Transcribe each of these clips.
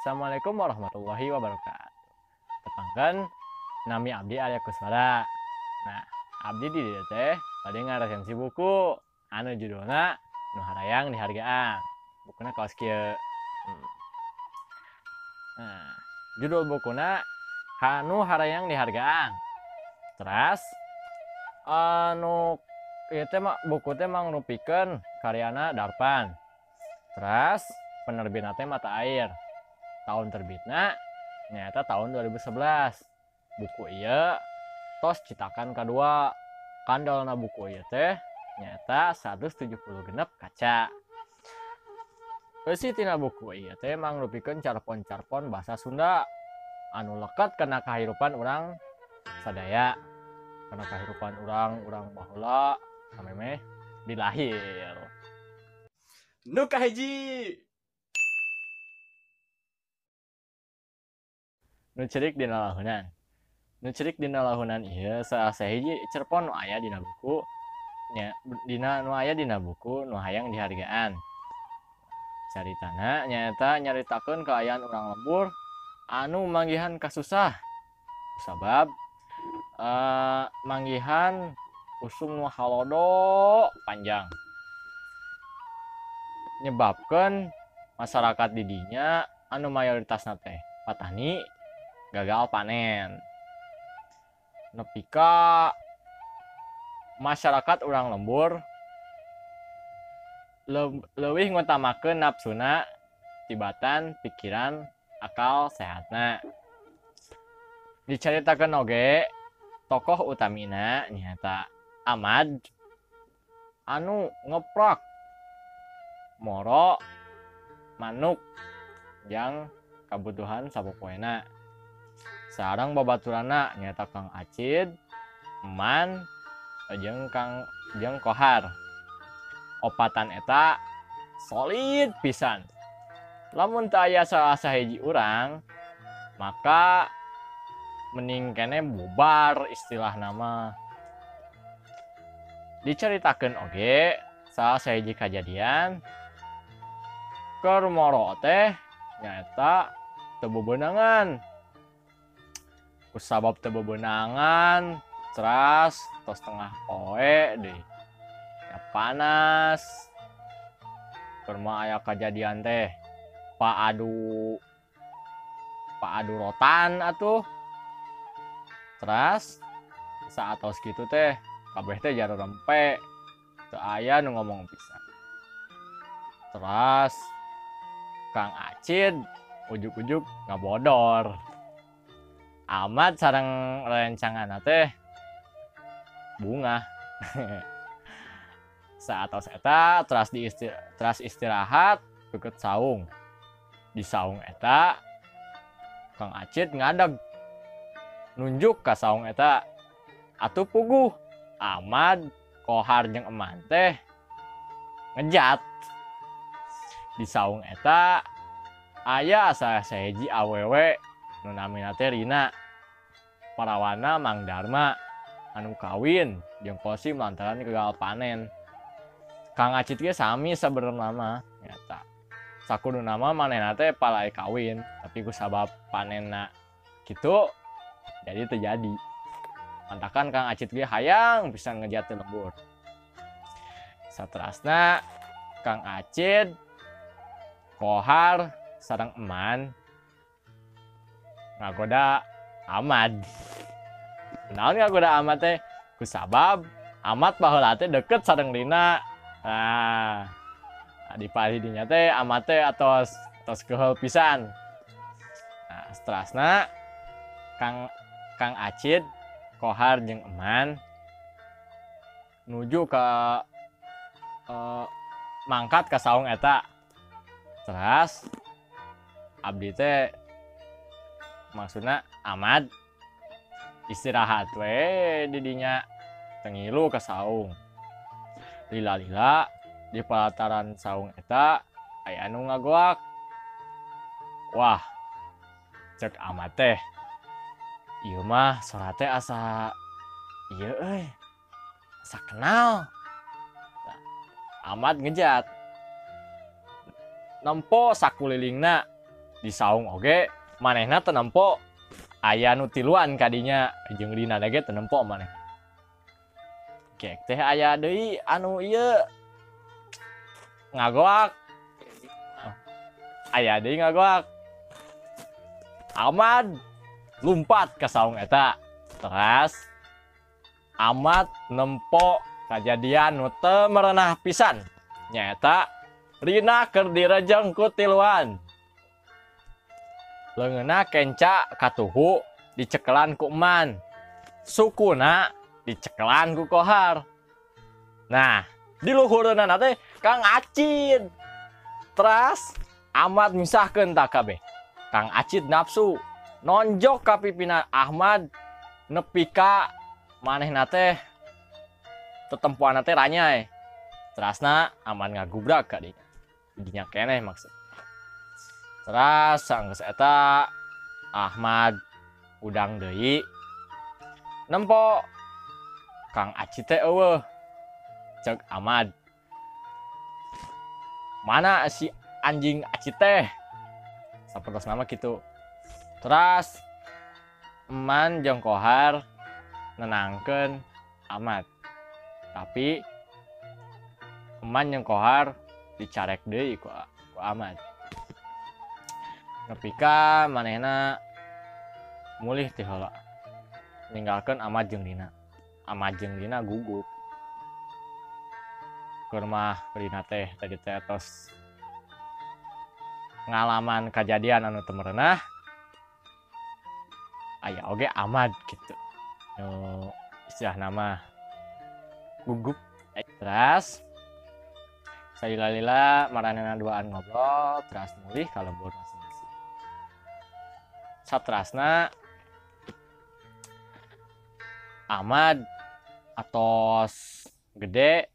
Assalamualaikum warahmatullahi wabarakatuh. Tepangkeun, nami abdi Arya Kuswara. Nah, abdi di dieu teh bade ngaresensi buku anu judulna Nu Harayang Dihargaan. Bukuna kaos kieu. Nah, judul bukuna Nu Harayang Dihargaan. Teras anu ieu teh buku teh mangrupikeun karyana Darpan. Teras penerbitna teh Mata Air. Tahun terbitna nyaeta tahun 2011. Buku ieu tos citakan kadua. Kandalna buku ieu teh nyaeta 176 kaca. Eusi tina buku ieu teh mangrupikeun carpon-carpon bahasa Sunda anu lekat kana kahirupan urang sadaya, kana kahirupan urang-urang baheula samemeh dilahir. Nu kahiji, nu cerik dina lahunan. Nu cerik dina lahunan ieu salah sahiji cerpon nu aya dina buku nya, dina nu aya dina buku Nu Hayang Dihargaan. Caritana nyaeta nyaritakeun kaayaan urang lembur anu manggihan kasusah kusabab manggihan usum nu halodo panjang, nyebabkeun masyarakat di dinya anu mayoritasna teh patani gagal panen. Nepi ka masyarakat urang lembur leuwih ngutamakeun nafsuna tibatan pikiran akal sehatna. Dicaritakeun oge tokoh utamina nyaeta Ahmad anu ngeprak moro manuk yang kabutuhan sapopoena. Sareng babaturana nyaeta Kang Acid, Eman, jeung Kang jeung Kohar. Opatan eta solid pisan. Lamun teu aya salah sahiji urang, maka mending kene bubar istilah nama. Dicaritakeun oge salah sahiji kajadian keur moro teh nyaeta teu bebenangan. Kusabab teu bebenangan, teras tos tengah poe deui. Ya panas. Keur mah aya kajadian teh paadu rotan atuh. Teras saat tos kitu teh kabeh teh jaro rempe, teu aya nu ngomong pisan. Teras Kang Acid ujug-ujug ngabodor. Ahmad sareng rencanganna teh bungah. Saat tos eta teras istirahat deket saung. Di saung eta Kang Acid ngadeg nunjuk ka saung eta. Atuh puguh Ahmad, Kohar jeung Eman teh ngejat. Di saung eta aya salah sahiji awewe nu namina teh Rina, parawana Mang Darma anu kawin jeung Kosim lantaran gagal panen. Kang Acid ge sami sabenerna mah nyaeta. Sakuduna mah manehna teh palai kawin, tapi kusabab panenna kitu jadi teu jadi. Mantakan Kang Acid ge hayang pisan ngejat teh lembur. Saterasna Kang Acid, Kohar sareng Eman ngagoda Ahmad. Naon ngagoda Ahmad teh? Kusabab Ahmad baheula teh deket sareng Rina. Nah, di paridinya teh Ahmad teh atos tos keheul pisan. Nah, seterasna Kang Acid, Kohar jeung Eman nuju ke mangkat ka saung eta. Teras abdi teh maksudna Ahmad istirahat we di dinya teu ngilu ka saung. Lila-lila di pelataran saung eta aya anu ngagoak. Wah, cek Ahmad teh, ieu mah sora teh asa ieu euy, asa kenal. Nah, Ahmad ngejat. Nempo sakulilingna. Di saung oge manehna teu nempo aya nu tiluan kadinya jeung Rina ge teu nempo maneh. Gek teh aya deui anu ieu ngagoak. Aya deui ngagoak. Ahmad lumpat ke saung eta. Teras Ahmad nempo kajadian nu teu merenah pisan. Nyaeta Rina keur direjeng ku tiluan. Leungeunna kenca katuhu dicekelan ku Eman. Sukuna dicekelan ku Kohar. Nah, di luhureunana teh Kang Acid. Teras Ahmad misahkeun tah kabeh. Kang Acid nafsu nonjok ka pipina Ahmad nepi ka manehna teh tetempoanna teh ranyai. Terasna Ahmad ngagubrak ka dinya. Dinya keneh maksud. Teras sanggeus eta Ahmad udang deui nempo Kang Acid teh eueuh. Ceuk Ahmad, mana si anjing Acid teh? Sapertos nama gitu. Teras Eman jeung Kohar nenangkeun Ahmad. Tapi Eman jeung Kohar dicarek deui ku Ahmad. Nepi ka manehna mulih ti heula. Ninggalkeun Ahmad jeung Rina. Ahmad jeung Rina gugup. Keur mah Rina teh tadi teh tos ngalaman kajadian anu teu merenah. Aya oge Ahmad gitu. Nu istilah nama gugup. Teras salila-lila maranehna duaan ngobrol, teras mulih ka lembur masing-masing. Saterasna Ahmad atos gede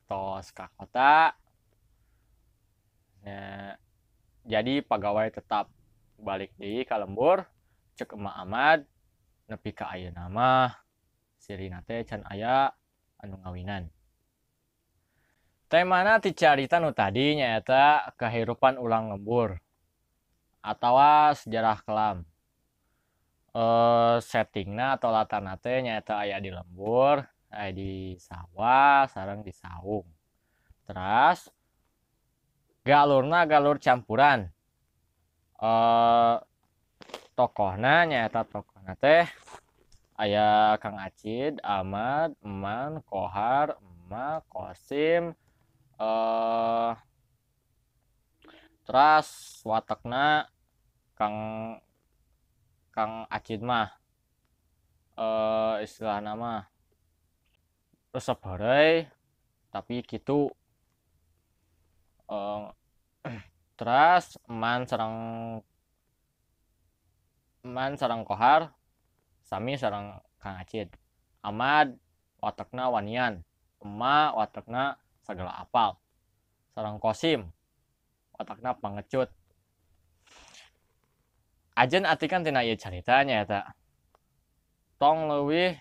tos ka kota. Nah, jadi pegawai tetap balik deui ka lembur. Cek emak Ahmad nepi ka ayeuna mah si Rina teh can aya anu ngawinan. Temana ti carita nu tadi nyaeta kehidupan ulang lembur atawa sejarah kelam. Settingna atau latarna teh nyaeta aya di lembur, aya di sawah, sareng di saung. Teras galurna galur campuran. Tokohna nyaeta tokohna teh aya Kang Acid, Ahmad, Eman, Kohar, Emak, Kosim. Teras watekna Kang Acid mah istilahna mah resep heureuy tapi kitu. Teras Eman sareng Kohar sami sareng Kang Acid. Ahmad watekna wanian, Emak watekna sagala apal. Sareng Kosim watakna pangecut. Ajen atikan tina ieu carita nyaeta tong leuwih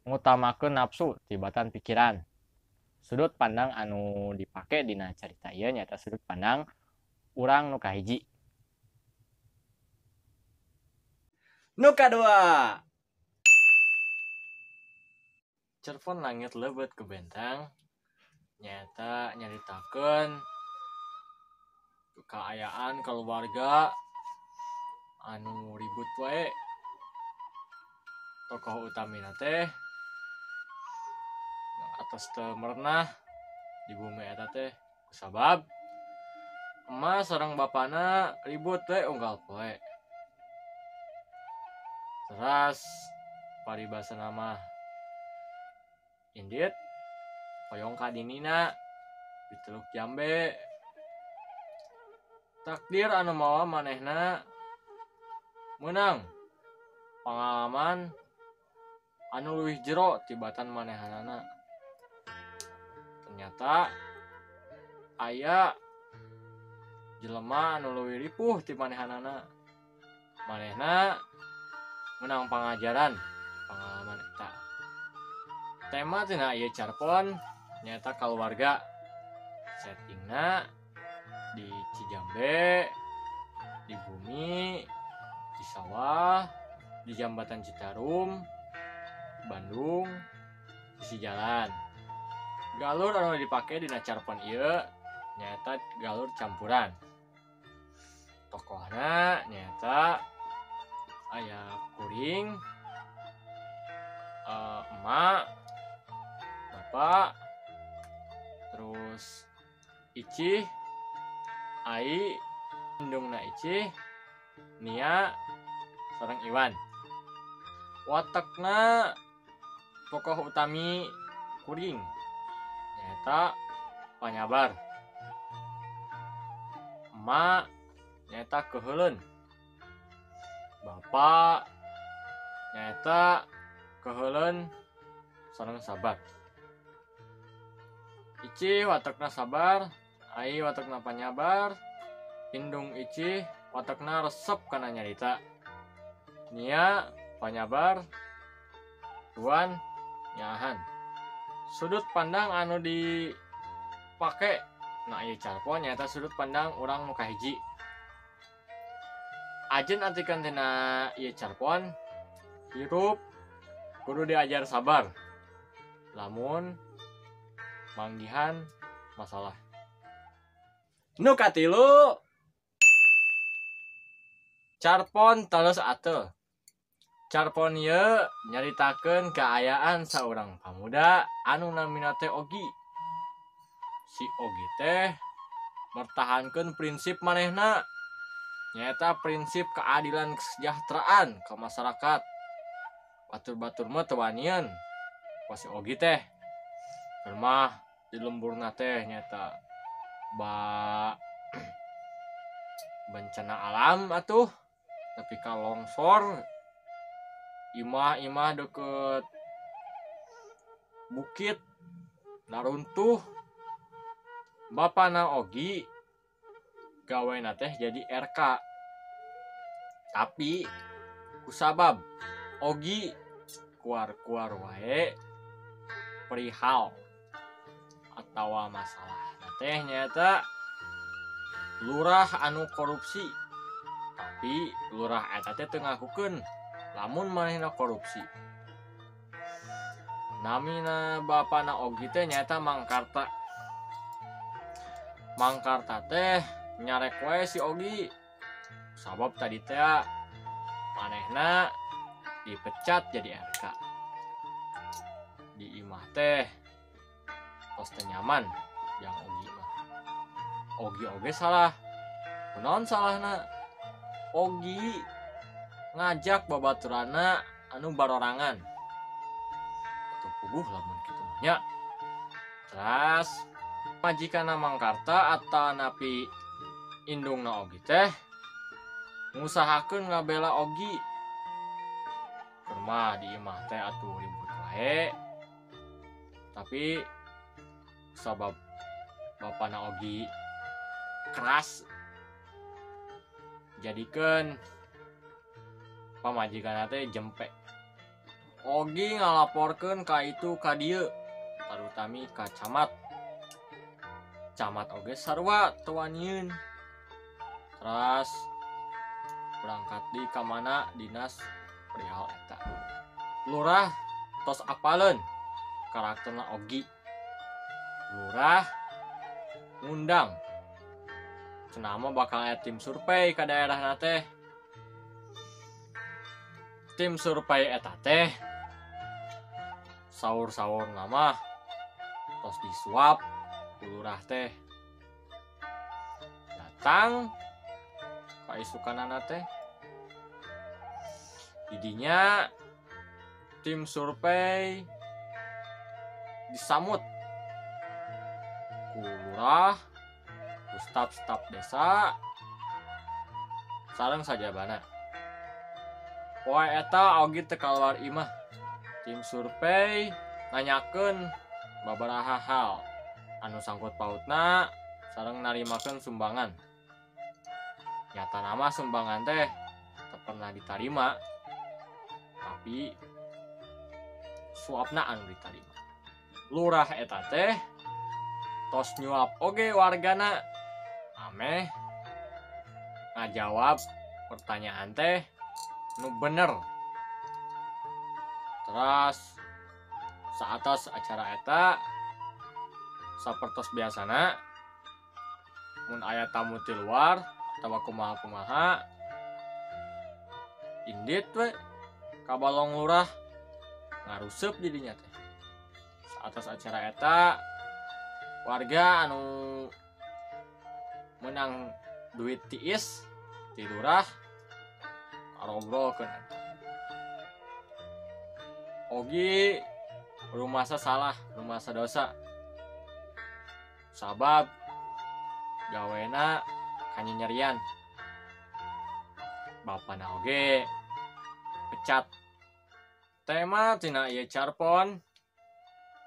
ngutamakeun nafsu tibatan pikiran. Sudut pandang anu dipake dina carita ieu nyaeta sudut pandang urang nu kahiji. Nu kadua. Cerpon langit lebet ke bentang nyaeta nyaritakeun kaayaan keluarga anu ribut wae. Tokoh utamina teh atos teu merenah di bumi eta teh kusabab emak sareng bapana ribut we unggal poe. Teras paribasana mah indit hoyong ka dinina di Teluk Jambe. Takdir anu mawa manehna meunang pengalaman anu leuwih jero tibatan manehanana. Ternyata aya jelema anu leuwih ripuh ti manehanana. Manehna menang pangajaran pengalaman eta. Tema tina ieu carpon nyaeta keluarga. Settingna di Cijambe, Di bumi, di sawah, di jambatan Citarum, Bandung, sisi jalan. Galur anu dipake dina carpon ieu nyaeta galur campuran. Tokohna nyaeta aya kuring, emak, bapak, terus Icih, Ai, indungna Icih, Nia, sareng Iwan. Watekna tokoh utami kuring nyaeta panyabar. Emak nyaeta keuheuleun. Bapak nyaeta keuheuleun sareng sabar. Icih watekna sabar, Ai watekna panyabar, indung Icih watekna resep kana nyarita. Nia panyabar, Iwan nyaahan. Sudut pandang anu dipake na ieu carpon nyaeta sudut pandang urang nu kahiji. Ajen atikan tina ieu carpon, hirup kudu diajar sabar lamun manggihan masalah. Nu katilu, carpon Tales Ateul. Carpon ieu nyaritakeun kaayaan saurang pamuda anu namina teh Ogi. Si Ogi teh mertahankeun prinsip manehna, nyaeta prinsip keadilan kesejahteraan ke masyarakat. Batur-batur mah teu wanian ku si Ogi teh. Keur mah di lemburna teh nyaeta ba bencana alam atuh nepi ka longsor, imah-imah deket bukit naruntuh. Bapana Ogi gawena teh jadi RK, tapi kusabab Ogi kuar-kuar wae perihal atawa masalah teh nyaeta lurah anu korupsi. Tapi lurah eta teh teu ngakukeun lamun manehna korupsi. Namina bapana Ogi teh nyaeta Mangkarta. Mangkarta teh nyarek wae si Ogi sabab tadi teh manehna dipecat jadi RK. Di imah teh tos teu nyaman yang Ogi mah. Ogi oge salah. Kunaon salahna? Ogi ngajak babaturana anu barorangan. Atuh puguh lamun kitu mah nya. Teras majikanna Mangkarta atanapi indungna Ogi teh ngusahakeun ngabela Ogi. Keur mah di imah teh atuh ribut wae. Tapi sabab bapana Ogi keras jadikeun pamajikanna teh jempe. Ogi ngalaporkeun ka itu ka dieu, tarutami ka camat. Camat oge sarua teu wanieun. Teras berangkat di ka mana dinas perihal eta. Lurah tos apaleun karakterna Ogi. Lurah ngundang cenah mah bakal aya tim survei ka daerahna teh. Tim survei eta teh saur-saur mah tos disuap ku lurah teh. Datang ka isukanana teh. Didinya tim survei disamut ku lurah, ku staf-staf desa, sareng sajabana. Poe eta Ogi teu kaluar imah. Tim survei nanyakeun babaraha hal anu sangkut pautna sareng narimakeun sumbangan. Nyatana mah sumbangan teh teu pernah ditarima, tapi suapna anu ditarima. Lurah eta teh tos nyuap oge wargana ameh Ngajawab pertanyaan teh nu bener. Terus saatos acara eta, sapertos biasana mun aya tamu ti luar atawa kumaha-kumaha, indit we ka balong lurah, ngaruseup didinya teh. Saatos acara eta, warga anu menang duit tiis ti lurah ngarobrolkeun eta. Ogi rumasa salah, rumasa dosa, sabab gawena kanyanyerian. Bapana oge pecat. Tema tina ieu carpon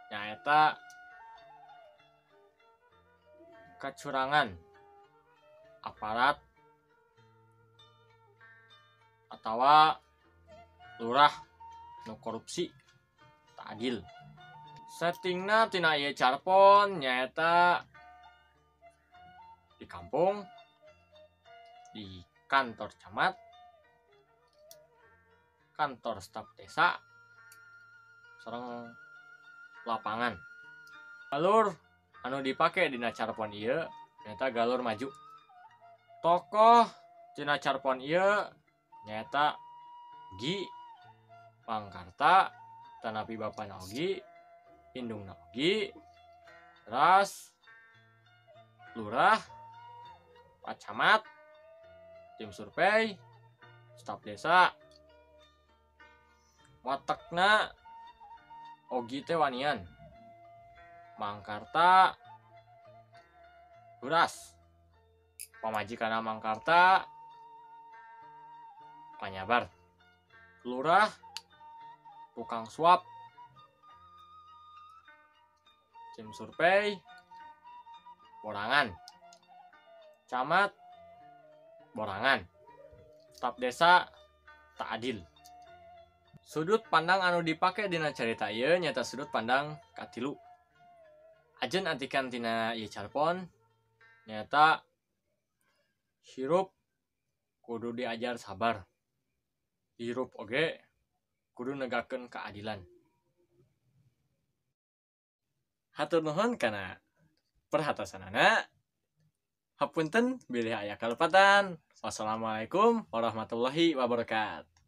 nyaeta kecurangan aparat atawa lurah nu korupsi, tak adil. Settingna tina ieu carpon nyaeta di kampung, di kantor camat, kantor staf desa, sareng lapangan. Galur anu dipake dina carpon ieu nyaeta galur maju. Tokoh tina carpon ieu nyaeta Gi, Pangkarta, tanapi bapana Ogi, indungna Ogi, teras lurah, Pak Camat, tim survei, staf desa. Watekna Ogi teh wanian, Mangkarta buras, pamajikanna Mangkarta panyabar, lurah tukang suap, tim survei borangan, camat borangan, staf desa tak adil. Sudut pandang anu dipake dina carita ieu nyaeta sudut pandang katilu. Ajen atikan tina ieu carpon nyaeta hirup kudu diajar sabar, hirup oge kudu negakeun keadilan. Hatur nuhun kana perhatosanana. Hapunten bilih aya kalepatan. Wassalamualaikum warahmatullahi wabarakatuh.